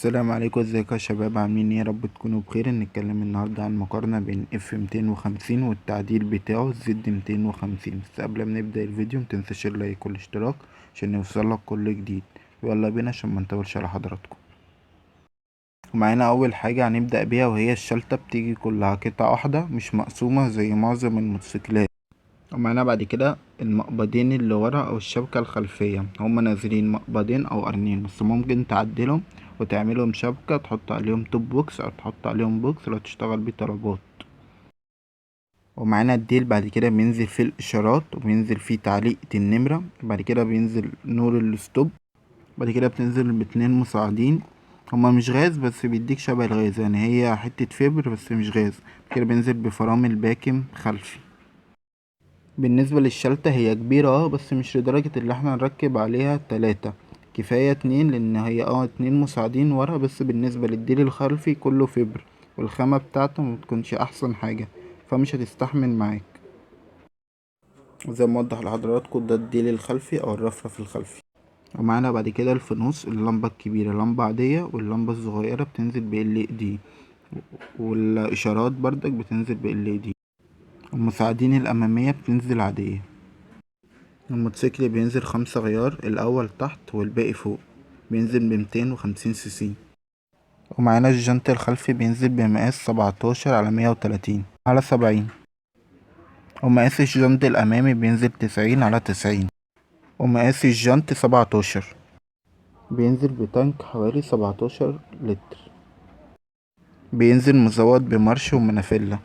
السلام عليكم، ازيكم يا شباب؟ عاملين ايه؟ يا رب تكونوا بخير. نتكلم النهارده عن مقارنة بين F 250 والتعديل بتاعه Z 250. بس قبل ما نبدأ الفيديو متنساش ال like والاشتراك عشان يوصلك كل جديد. يلا بينا عشان ما نطولش على حضراتكم. ومعانا اول حاجة هنبدأ بيها وهي الشلتة، بتيجي كلها قطعة واحدة مش مقسومة زي معظم الموتوسيكلات. ومعانا بعد كده المقبضين اللي ورا او الشبكة الخلفية، هما نازلين مقبضين او قرنين، بس ممكن تعدلهم وتعملهم شبكة، تحط عليهم top box او تحط عليهم box لو تشتغل بيه طلبات. ومعانا الديل بعد كده بينزل فيه الاشارات وبينزل فيه تعليقة النمرة، بعد كده بينزل نور ال stop، بعد كده بتنزل باتنين مساعدين، هما مش غاز بس بيديك شبه الغاز، يعني هي حتة فبر بس مش غاز. بعد كده بينزل بفرامل باكم خلفي. بالنسبة للشلتة هي كبيرة بس مش لدرجة اللي احنا نركب عليها 3، كفاية 2، لان هي 2 مساعدين ورا بس. بالنسبة للديل الخلفي كله فبر والخامة بتاعته متكونش احسن حاجة، فمش هتستحمل معاك. وزي ما وضح لحضراتكم ده الديل الخلفي او الرفرف الخلفي. ومعانا بعد كده الفانوس، اللمبة الكبيرة لمبة عادية، واللمبة الصغيرة بتنزل ب ال دي، والاشارات بردك بتنزل ب ال دي. المساعدين الامامية بتنزل عادية. الموتوسيكل بينزل 5 غيار، الاول تحت والباقي فوق، بينزل بميتين وخمسين سي سي. ومعانا الجنط الخلفي بينزل بمقاس 17 على 130 على 70. ومقاس الجنط الامامي بينزل 90 على 90. ومقاس الجنط 17، بينزل بتانك حوالي 17 لتر. بينزل مزود بمارش ومنافلة.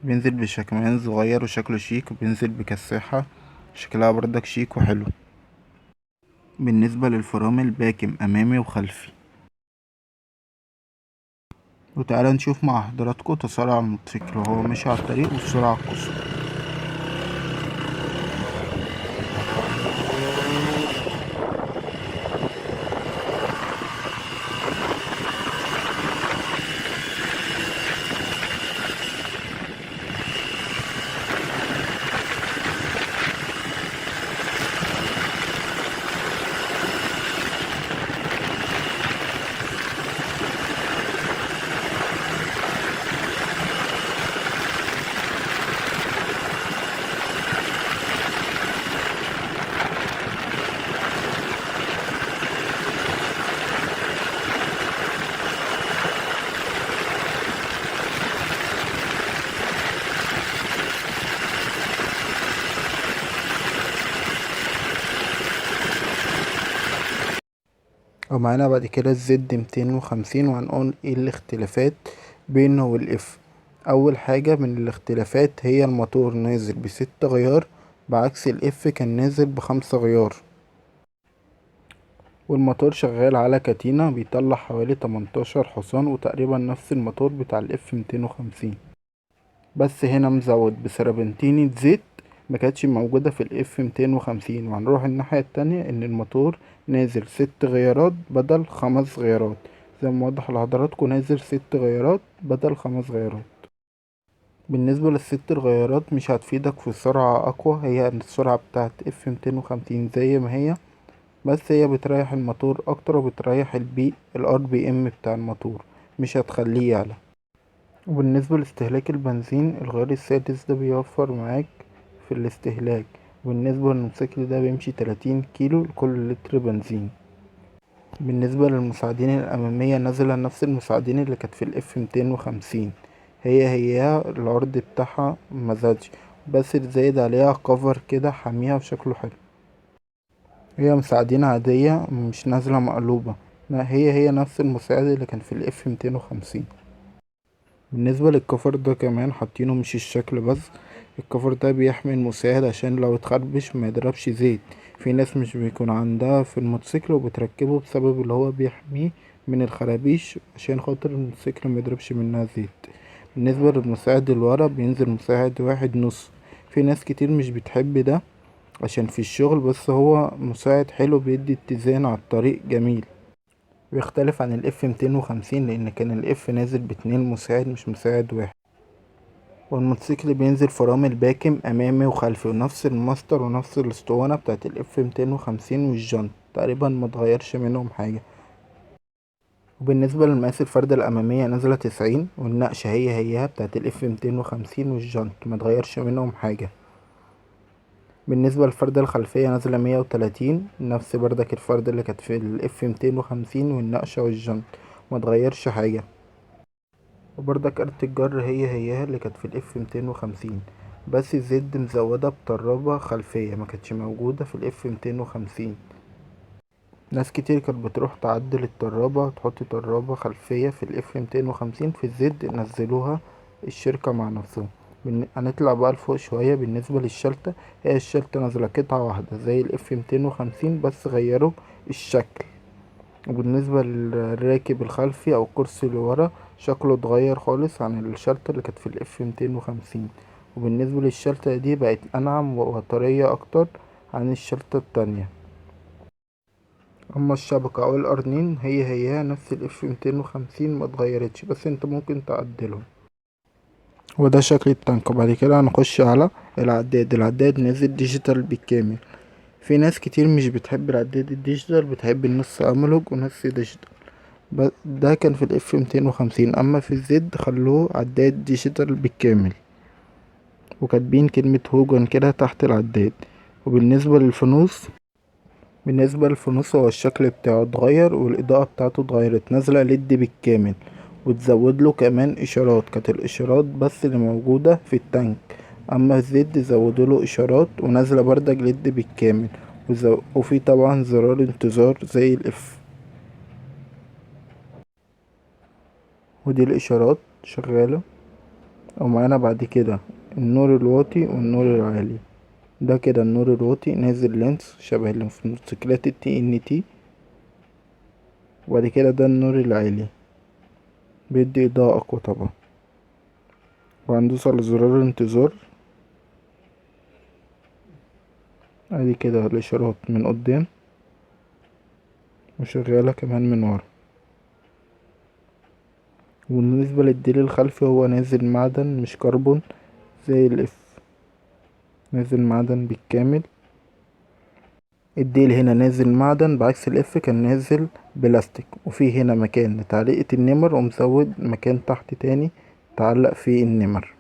بينزل بشكمان صغير وشكله شيك، وبينزل بكساحة شكلها بردك شيك وحلو. بالنسبة للفرامل باكم امامي وخلفي. وتعالى نشوف مع حضراتكم تسارع الموتوسيكل وهو ماشي على الطريق والسرعة القصوى. ومعانا بعد كده ال Z 250، وهنقول ايه الاختلافات بينه وال F. اول حاجة من الاختلافات هي الموتور نازل بست غيار بعكس ال F كان نازل ب5 غيار، والموتور شغال على كاتينة بيطلع حوالي 18 حصان، وتقريبا نفس الموتور بتاع ال F 250، بس هنا مزود بسربنتينة زيت ما كانتش موجودة في ال F 250. وهنروح الناحية التانية ان الموتور نازل 6 غيارات بدل 5 غيارات، زي ما وضح لحضراتكم نازل 6 غيارات بدل 5 غيارات. بالنسبة للست الغيارات مش هتفيدك في سرعة اقوى، هي السرعة بتاعت F 250 زي ما هي، بس هي بتريح الموتور اكتر وبتريح الار بي ام بتاع الموتور، مش هتخليه يعلى. وبالنسبة لاستهلاك البنزين الغيار السادس ده بيوفر معاك في الاستهلاك. بالنسبة للموتوسيكل ده بيمشي 30 كيلو لكل لتر بنزين. بالنسبة للمساعدين الأمامية نازلة نفس المساعدين اللي كانت في ال F 250، هي هي العرض بتاعها مزادش، بس زايد عليها كفر كده حاميها وشكله حلو. هي مساعدين عادية مش نازلة مقلوبة، لا هي هي نفس المساعد اللي كان في ال F 250. بالنسبة للكفر ده كمان حاطينه مش الشكل بس، الكفر ده بيحمي المساعد عشان لو اتخربش ما يضربش زيت. في ناس مش بيكون عندها في الموتوسيكل وبتركبه بسبب اللي هو بيحميه من الخرابيش عشان خاطر الموتوسيكل ما يضربش منها زيت. بالنسبة للمساعد اللي ورا بينزل مساعد واحد نص، في ناس كتير مش بتحب ده عشان في الشغل، بس هو مساعد حلو بيدي اتزان على الطريق جميل. بيختلف عن ال F 250 لان كان ال F نازل باتنين مساعد مش مساعد واحد. والموتوسيكل بينزل فرامل باكم امامي وخلفي، ونفس الماستر ونفس الاسطوانة بتاعت ال F 250 والجنط تقريبا ما اتغيرش منهم حاجة. وبالنسبة للمقاس الفردة الأمامية نازلة 90، والنقشة هي هيها بتاعت ال F 250، والجنط ما اتغيرش منهم حاجة. بالنسبة للفردة الخلفية نازلة 130، نفس بردك الفردة اللي كانت في ال F 250، والنقشة والجنط ما اتغيرش حاجة. وبردك آلة الجر هي هيها اللي كانت في ال F 250، بس ال Z مزودة بطرابة خلفية ما كانتش موجودة في ال F 250. ناس كتير كانت بتروح تعدل الطرابة، تحط طرابة خلفية في ال F 250، في ال Z نزلوها الشركة مع نفسهم. هنطلع بقى لفوق شوية. بالنسبة للشلتة، هي الشلتة نازلة قطعة واحدة زي ال F 250، بس غيروا الشكل. وبالنسبة للراكب الخلفي او الكرسي اللي ورا شكله اتغير خالص عن الشلتة اللي كانت في ال F 250. وبالنسبة للشلتة دي بقت انعم وطرية اكتر عن الشلتة التانية. اما الشبكة او القرنين هي هي نفس ال F 250 ما اتغيرتش، بس انت ممكن تعدلهم. وده شكل التانك. وبعد كده هنخش على العداد. العداد نازل digital بالكامل. في ناس كتير مش بتحب العداد ال digital، بتحب النص analog ونص digital، ده كان في ال F 250. اما في ال Z خلوه عداد digital بالكامل، وكاتبين كلمة هوجن كده تحت العداد. وبالنسبة للفانوس، بالنسبة للفانوس هو الشكل بتاعه اتغير والإضاءة بتاعته اتغيرت، نازلة LED بالكامل، وتزود له كمان إشارات. كانت الإشارات بس اللي موجودة في التانك، أما ال Z زودوا له إشارات ونازلة بردك LED بالكامل، وفي طبعا زرار انتظار زي ال F. ودي الإشارات شغالة. ومعانا بعد كده النور الواطي والنور العالي. ده كده النور الواطي نازل lens شبه اللي في موتوسيكلات التي ان تي. وبعد كده ده النور العالي بيدي إضاءة أقوى طبعا. وهندوس على زرار الانتظار. ادي كده الإشارات من قدام وشغالة كمان من ورا. وبالنسبة للديل الخلفي هو نازل معدن مش كربون زي ال F، نازل معدن بالكامل. الديل هنا نازل معدن بعكس ال F كان نازل بلاستيك. وفي هنا مكان لتعليقة النمر، ومزود مكان تحت تاني تعلق فيه النمر.